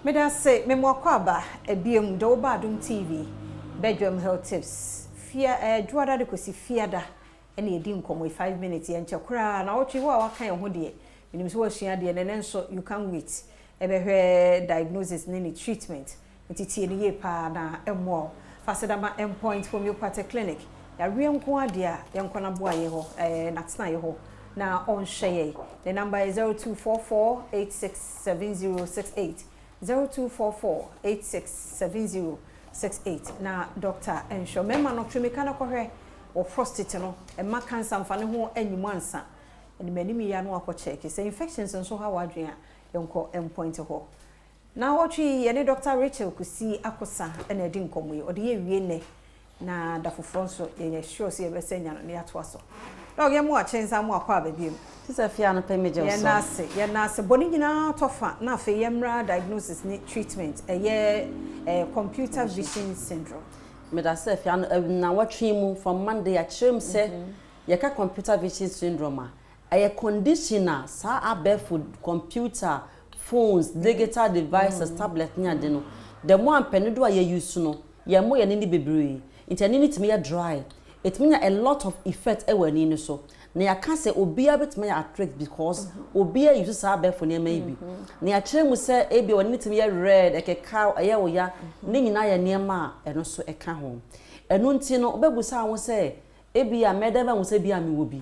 Meda se me mo akɔ ebiem de wo ba Adom TV bedroom health tips. Fia dwoada de kosi fiada ɛna yɛdi nkɔmmɔ 5 minutes yɛnkyɛ koraa na wɔtwe wo a waka yɛn ho deɛ menim sɛ woasua deɛ ne nso you can wait ɛbɛhwɛ diagnosis ne ne treatment. Nti tie ne yie paa na ɛmmoa wo. Fasedama Endpoint Homeopathic Clinic, yɛawie nko adeɛ a yɛnkɔ no aboa yɛ hɔ natena yɛ hɔ na ɔnhwɛ yɛ. Ne number yɛ 0244 867068, 0244 867068 na doctor nhwɛ mmarima no twemika no kɔhwɛ wɔ prostate no ɛma cancer mfa ne ho anyimu ansa ɛnim anim yi ano akɔ check sɛ infections nso ha wadwen a yɛnkɔ Endpoint hɔ. Na wɔtwe yɛne Dr. Rachel Kusi Akosa ɛna ɛdi nkɔmmɔ yi ɔde yɛ wie nnɛ na da foforɔ nso yɛyɛ sure sɛ yɛbɛsɛ nya no ne yɛatoa so. Doc, yɛn mo akyɛn nsa mo akɔ aba bio. Sisa fia no pɛ megye so. Yɛn ase, yɛn ase bɔne nyinaa tɔ fa na afei yɛmmra diagnosis ne treatment ɛyɛ computer vision syndrome. Meda sɛ fia no na wɔtwe mu from Monday akyerɛ mu sɛ yɛka computer vision syndrome a, ɛyɛ condition a saa abɛɛfo computer, phones, digital devices, tablet ne ade no, the more ampɛne do a yɛ use no, yɛn mo yɛ ne bebree nti ɛne ne tumi yɛ dry, ɛtumi nya a lot of effect ɛwɔ ani no so. Na yɛaka sɛ obiara bɛtumi ayɛ at risk because obiara use saa abɛɛfo nneɛma yi bi. Na yɛakyerɛ mu sɛ ebi wɔn ani tumi yɛ red, ɛkeka, ɛyɛ wo ya, ne nyinaa yɛ nneɛma a ɛno nso ɛka ho. Ɛno nti no wobɛbusa ho sɛ ebi a mɛda bɛhu sɛ bi a mewɔ bi.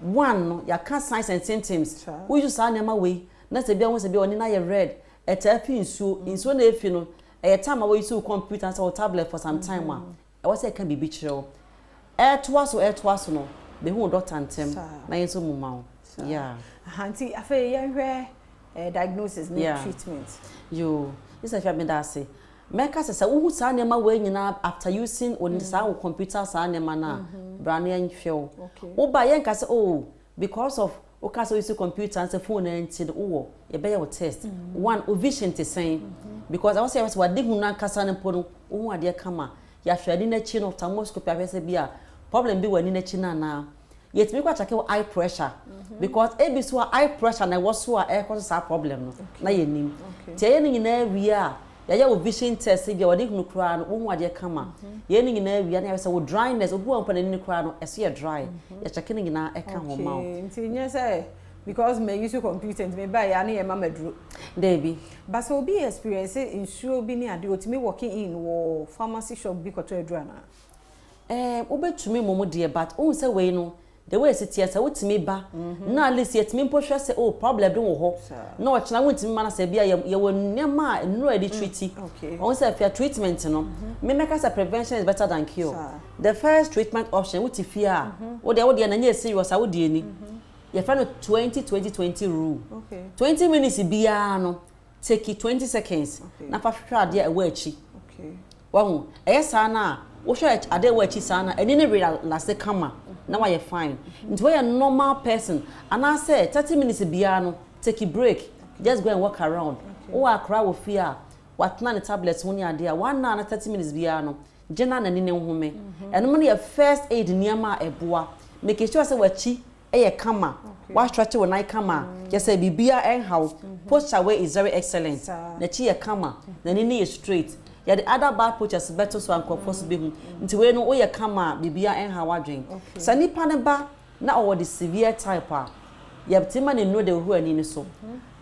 One no, yɛaka signs and symptoms. Woyi saa nneɛma wei na sɛ bi a ho sɛ bi a wɔn ani ayɛ red, ɛtaa fi nsuo, nsuo na efi no ɛyɛ time a wɔyi so computer sɛ wɔ tablet for some time a ɛwɔ sɛ ɛka biribi kyerɛ wo. Ɛtoa so no, bɛhu doctor ntɛm na yɛn nso mu ma wo. Yeah. Nti afei yɛnhwɛ diagnosis ne treatment. Yo, sɛ fia meda ase. Mɛka sɛ wohu saa nneɛma wei nyinaa after using mm. saa wo computer saa nneɛma no a, bra no yɛnhwɛ wo. Woba yɛnka sɛ, oh, because of woka sɛ wouse computer sɛ phone na nti no wowɔ, yɛbɛyɛ wo test. One, wo vision te sɛn? Because ɛwɔ sɛ yɛhwɛ sɛ wade hu no ankasa no mpo no, wohu adeɛ kama. Yɛahwɛ ani n'akyi no, ophthalmoscopy ahwɛ sɛ bi a problem bi wɔ ani n'akyi no anaa. Yɛtumi kɔ akyɛke wɔ eye pressure because ebi so a eye pressure na ɛwɔ so a ɛrekɔ so saa problem no na yɛnim. Nti ɛyɛ no nyinaa wie a, yɛayɛ wo vision test bi a wɔde hunu koraa no wohu adeɛ kama. Yɛyɛ no nyinaa wie a, na yɛhwɛ sɛ wo dryness, obi wɔ mpo n'ani no koraa no ɛso yɛ dry. Yɛkyɛke no nyinaa ɛka ho ma wo. Nti nyɛ sɛ because me use computer nti me ba yɛ ne yɛ ma maduro. Daabi. But sɛ obi experience nsuo bi ne adeɛ, otumi walking in wɔ pharmacy shop bi kɔtɔ aduro anaa? Wobɛtumi mmom deɛ, but wohu sɛ wei no, the way esi teɛ sɛ wotumi ba na at least yɛtumi mpo hwɛ sɛ, oh, problem bi wɔ hɔ na ɔkyena wontumi ma no sɛ bi a yɛwɔ nneɛma a nnuro a yɛde treat. Wɔn sɛ fia treatment no, mmɛka sɛ prevention is better than cure. The first treatment option, wote fie a wodeɛ na nyɛ serious a wode ani yɛfrɛ no 20 20 20 rule. 20 minutes biara no, take 20 seconds na fa hwehwɛ adeɛ a ɛwɔ akyi. Wahu ɛyɛ saa na wohwɛ adeɛ ɛwɔ akyi saa na ani ne relax kama na wayɛ fine. Nti wɔyɛ normal person anaasɛ 30 minutes biara no, take a break, just go and walk around. Wowɔ akora wɔ fie a watena ne tablet ho ne adeɛ a, 1 hour na 30 minutes biara no gye na n'ani ne nhome. Ɛnom no yɛ first aid nneɛma a ɛboa make sure sɛ w'akyi ɛyɛ kama, wastretch wo nan kama, kyɛ sɛ biribiara ɛnhaw. Posture wey is very excellent, n'akyi yɛ kama, n'ani ne yɛ straight. Yɛde other bad postures bɛto so a nkurɔfoɔ so bɛhu. Nti wei no woyɛ kama a, biribiara ɛnhaw adwen. Sɛ nipa no ba na ɔwɔ de severe type a, yɛtumi ma ne nnuro de hohoro ani no so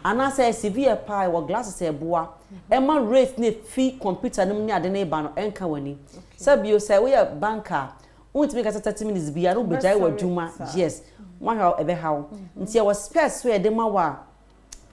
anaasɛ severe paa ɛwɔ glasses a ɛboa ɛma rays ne fi computer no mu ne ade ne ba no ɛnka w'ani. Sɛ bio sɛ woyɛ banker a, wontumi kasa 30 minutes biara no wobɛgyae wɔ adwuma. Yes, woahwɛ a ɛbɛha wo. Nti yɛwɔ specs so yɛde ma wo a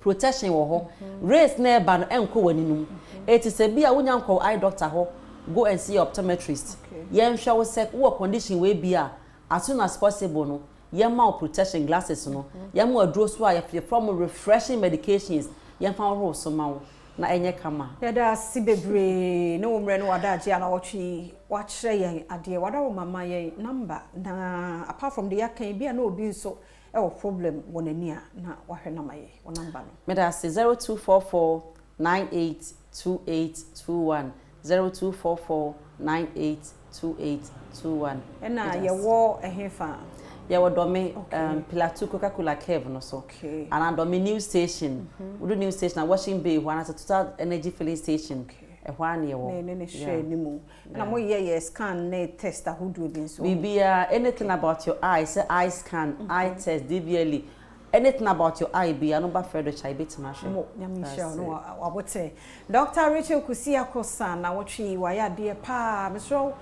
protection wɔ hɔ, rays na ɛba no ɛnkɔ w'ani no mu. Eti sɛ bi a wonya nkɔ eye doctor hɔ, go and see your optometrist. Yɛnhwɛ wo sɛ wowɔ condition wei bi a, as soon as possible no yɛma wo protection glasses no, yɛma wo aduro so a yɛfrɛ mo refreshing medications, yɛmfa ahohoro so ma wo na ɛnyɛ kama. Yɛda ase bebree ne wo mmerɛ ne w'adagye a na wɔtwe wakyerɛ yɛn adeɛ. Wada wo mama yɛn number na apart from de yɛaka yi bi a na obi nso ɛwɔ problem wɔ n'ani a na wahwɛ nama yɛ wɔ number no. Meda ase. 0244 982821, 0244 982821. Ɛna yɛwɔ ɛhe fa? Yɛwɔ Dɔme, Pillar 2 Coca-Cola curve no so. Anaa Dɔme new station. Wodu new station a, washing bay hɔ anaasɛ Total Energy filling station. Ɛhɔ ara na yɛwɔ. Ne ne ne hwɛ anim. Na moyɛ yɛ scan ne test ahodoɔ bi nso? Biribiara, anything about your eye, sɛ eye scan, eye test, DVLA, anything about your eye biara no ba Frederick a, yɛbɛtumi ahwɛ. Mo Nyame nhyira wo na wabotire. Dr. Rachel Kusi Akosa na wɔtwe wayɛ adeɛ paa. Mesrɛ wo,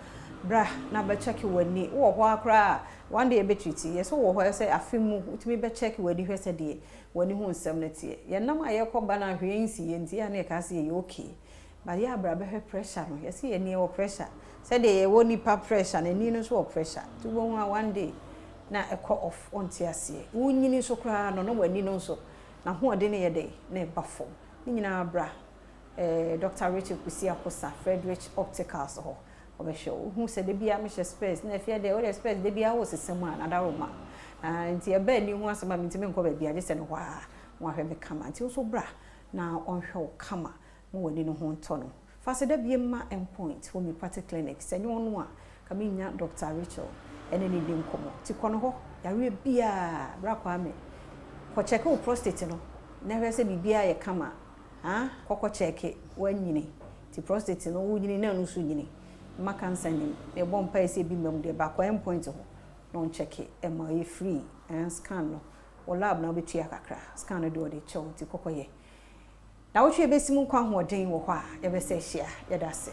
bra na bɛkyɛke w'ani. Wowɔ hɔ akora one day yɛbɛtreat. Yɛ sɛ wɔ hɔ sɛ afe mu wotumi bɛkyɛke w'ani hwɛ sɛ deɛ w'ani ho nsɛm no teɛ. Yɛnam a yɛkɔ ba no ahwɛ nsi yɛ nti a na yɛka sɛ yɛyɛ okay. But yɛ abra bɛhwɛ pressure no. Yɛsɛ yɛni wɔ pressure. Sɛdeɛ yɛwɔ nipa pressure no, ani no nso wɔ pressure. Nti wobɛhu a one day na ɛkɔ off, ɔnte aseɛ. Wonyini nso koraa no na w'ani no nso n'ahoɔden no yɛ dɛn na ɛba fam. Ne nyinaa bra Dr. Rachel Kusi Akosa, Frederick Opticals hɔ. Ɔbɛhwɛ wo. Wohu sɛ da biara mehyɛ specs na afei deɛ wode specs da biara wɔ sesa mu a nadaroma. Nti ɛbaa ani ho asɛm a mentumi nkɔ baabi agye sɛ no hɔ a na wahwɛ me kama. Nti wo nso bra na ɔnhwɛ wo kama ma w'ani no ho ntɔ no. Fa sɛ da bie ma Endpoint Homeopathic Clinic. Sɛ nyɛ ɔno a ka menya Dr. Rachel ɛne ne di nkɔmmɔ. Nti kɔ no hɔ, yareɛ biara bra Kwame. Kɔ check wo prostate no na hwɛ sɛ biribiara yɛ kama. Ha kɔkɔ check wanyini. Nti prostate no wonyini na ɛno nso nyini. Mma cancer nim. Yɛbɔ mpaeɛ sɛ ebi mmam deɛ baakɔ Endpoint hɔ na ɔnkyɛke ɛma ɔyɛ free ɛn scan no. Wɔ lab na wobɛtua kakra. Scan no deɛ ɔde kyɛw nti kɔkɔ yɛ. Na wotwe yɛbɛsi mu nkwa ahoɔden wɔ hɔ a yɛbɛsɛ ahyia. Yɛda ase.